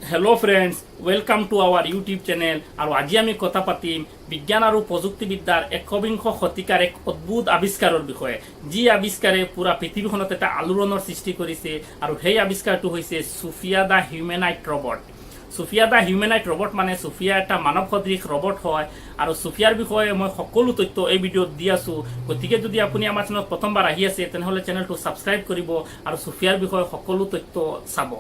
Hello friends, welcome to our YouTube channel. আৰু আজি আমি কথা পাতিম বিজ্ঞান আৰু প্ৰযুক্তিবিদ্যাৰ 21শ শতিকাৰ এক অদ্ভুত আৱিষ্কাৰৰ বিষয়ে, যি আৱিষ্কাৰে পুৰা পৃথিৱীখনত এটা আলোড়নৰ সৃষ্টি কৰিছে। আৰু সেই আৱিষ্কাৰটো হৈছে Sophia the humanoid robot. Sophia the humanoid robot মানে চুফিয়া এটা মানৱ সদৃশ ৰবট হয়। আৰু চুফিয়াৰ বিষয়ে মই সকলো তথ্য এই ভিডিঅ'ত দি আছোঁ। গতিকে যদি আপুনি আমাৰ চেনেলত প্ৰথমবাৰ আহি আছে, তেনেহ'লে চেনেলটো ছাবস্ক্ৰাইব কৰিব আৰু চুফিয়াৰ বিষয়ে সকলো তথ্য চাব।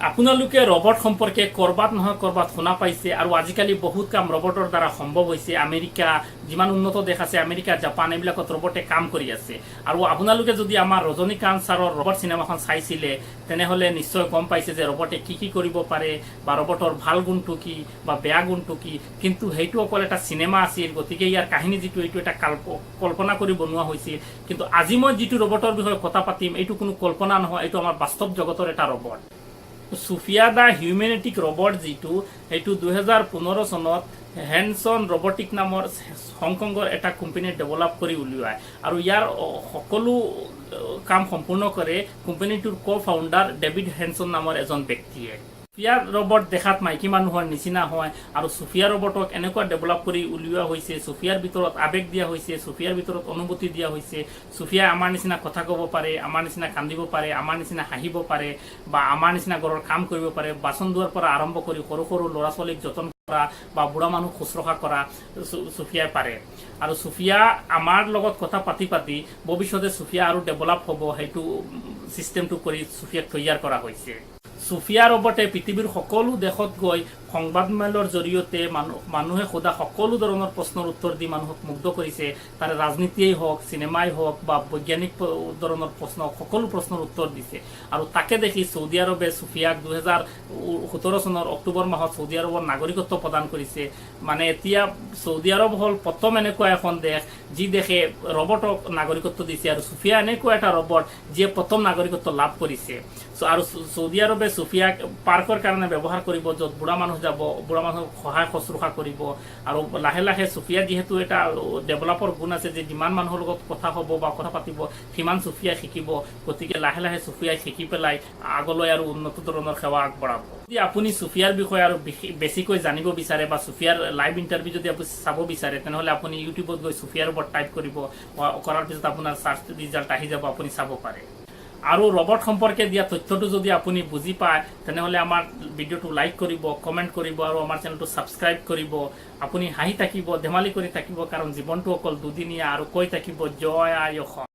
আপোনালোকে ৰবট সম্পৰ্কে কৰবাত নহয় কৰবাত শুনা পাইছে আৰু আজিকালি বহুত কাম ৰবটৰ দ্বাৰা সম্ভৱ হৈছে। আমেৰিকা, যিমান উন্নত দেশ আছে, আমেৰিকা, জাপান, এইবিলাকত ৰবটে কাম কৰি আছে। আৰু আপোনালোকে যদি আমাৰ ৰজনীকান্ত ছাৰৰ ৰবট চিনেমাখন চাইছিলে, তেনেহ'লে নিশ্চয় গম পাইছে যে ৰবটে কি কি কৰিব পাৰে বা ৰবটৰ ভাল গুণটো কি বা বেয়া গুণটো কি। কিন্তু সেইটো অকল এটা চিনেমা আছিল। গতিকে ইয়াৰ কাহিনী যিটো, এইটো এটা কল্পনা কৰি বনোৱা হৈছিল। কিন্তু আজি মই যিটো ৰবটৰ বিষয়ে কথা পাতিম, এইটো কোনো কল্পনা নহয়। এইটো আমাৰ বাস্তৱ জগতৰ এটা robot. Sofiya the humanoid robot যিটো, সেইটো 2015 চনত হেনচন ৰবটিক নামৰ হংকঙৰ এটা কোম্পানীয়ে ডেভেলপ কৰি উলিওৱায়। আৰু ইয়াৰ সকলো কাম সম্পূৰ্ণ কৰে কোম্পানীটোৰ কো ফাউণ্ডাৰ ডেভিড হেনচন নামৰ এজন ব্যক্তিয়ে। চুফিয়া ৰবট দেখাত মাইকী মানুহৰ নিচিনা হয়। আৰু চুফিয়া ৰবটক এনেকুৱা ডেভেলপ কৰি উলিওৱা হৈছে, চুফিয়াৰ ভিতৰত আৱেগ দিয়া হৈছে, চুফিয়াৰ ভিতৰত অনুভূতি দিয়া হৈছে। চুফিয়াই আমাৰ নিচিনা কথা ক'ব পাৰে, আমাৰ নিচিনা কান্দিব পাৰে, আমাৰ নিচিনা হাঁহিব পাৰে বা আমাৰ নিচিনা ঘৰৰ কাম কৰিব পাৰে। বাচন ধোৱাৰ পৰা আৰম্ভ কৰি সৰু সৰু ল'ৰা ছোৱালীক যতন কৰা বা বুঢ়া মানুহ শুশ্ৰূষা কৰা চুফিয়াই পাৰে। আৰু চুফিয়া আমাৰ লগত কথা পাতি পাতি ভৱিষ্যতে চুফিয়া আৰু ডেভেলপ হ'ব, সেইটো চিষ্টেমটো কৰি চুফিয়াক তৈয়াৰ কৰা হৈছে। চুফিয়া ৰবটে পৃথিৱীৰ সকলো দেশত গৈ সংবাদমেলৰ জৰিয়তে মানুহে সোধা সকলো ধৰণৰ প্ৰশ্নৰ উত্তৰ দি মানুহক মুগ্ধ কৰিছে। তাৰে ৰাজনীতিয়েই হওক, চিনেমাই হওক বা বৈজ্ঞানিক ধৰণৰ প্ৰশ্ন, সকলো প্ৰশ্নৰ উত্তৰ দিছে। আৰু তাকে দেখি চৌদি আৰবে চুফিয়াক 2017 চনৰ অক্টোবৰ মাহত চৌদি আৰৱৰ নাগৰিকত্ব প্ৰদান কৰিছে। মানে এতিয়া চৌদি আৰৱ হ'ল প্ৰথম এনেকুৱা এখন দেশ, যি দেশে ৰবটক নাগৰিকত্ব দিছে। আৰু চুফিয়া এনেকুৱা এটা ৰবট, যিয়ে প্ৰথম নাগৰিকত্ব লাভ কৰিছে। আৰু চৌদি আৰবে চুফিয়াক পাৰ্কৰ কাৰণে ব্যৱহাৰ কৰিব, য'ত বুঢ়া মানুহ যাব, বুঢ়া মানুহক সহায় শুশ্ৰূষা কৰিব। আৰু লাহে লাহে চুফিয়া যিহেতু এটা ডেভেলপৰ গুণ আছে যে যিমান মানুহৰ লগত কথা হ'ব বা কথা পাতিব, সিমান চুফিয়াই শিকিব। গতিকে লাহে লাহে চুফিয়াই শিকি পেলাই আগলৈ আৰু উন্নত ধৰণৰ সেৱা আগবঢ়াব। যদি আপুনি চুফিয়াৰ বিষয়ে আৰু বেছিকৈ জানিব বিচাৰে বা চুফিয়াৰ লাইভ ইণ্টাৰভিউ যদি আপুনি চাব বিচাৰে, তেনেহ'লে আপুনি ইউটিউবত গৈ চুফিয়াৰ ওপৰত টাইপ কৰিব। কৰাৰ পিছত আপোনাৰ চাৰ্চ ৰিজাল্ট আহি যাব, আপুনি চাব পাৰে। আৰু ৰবট সম্পৰ্কে দিয়া তথ্যটো যদি আপুনি বুজি পায়, তেনেহ'লে আমাৰ ভিডিঅ'টো লাইক কৰিব, কমেণ্ট কৰিব আৰু আমাৰ চেনেলটো ছাবস্ক্ৰাইব কৰিব। আপুনি হাঁহি থাকিব, ধেমালি কৰি থাকিব, কাৰণ জীৱনটো অকল দুদিনীয়া। আৰু কৈ থাকিব, জয় আই অসম।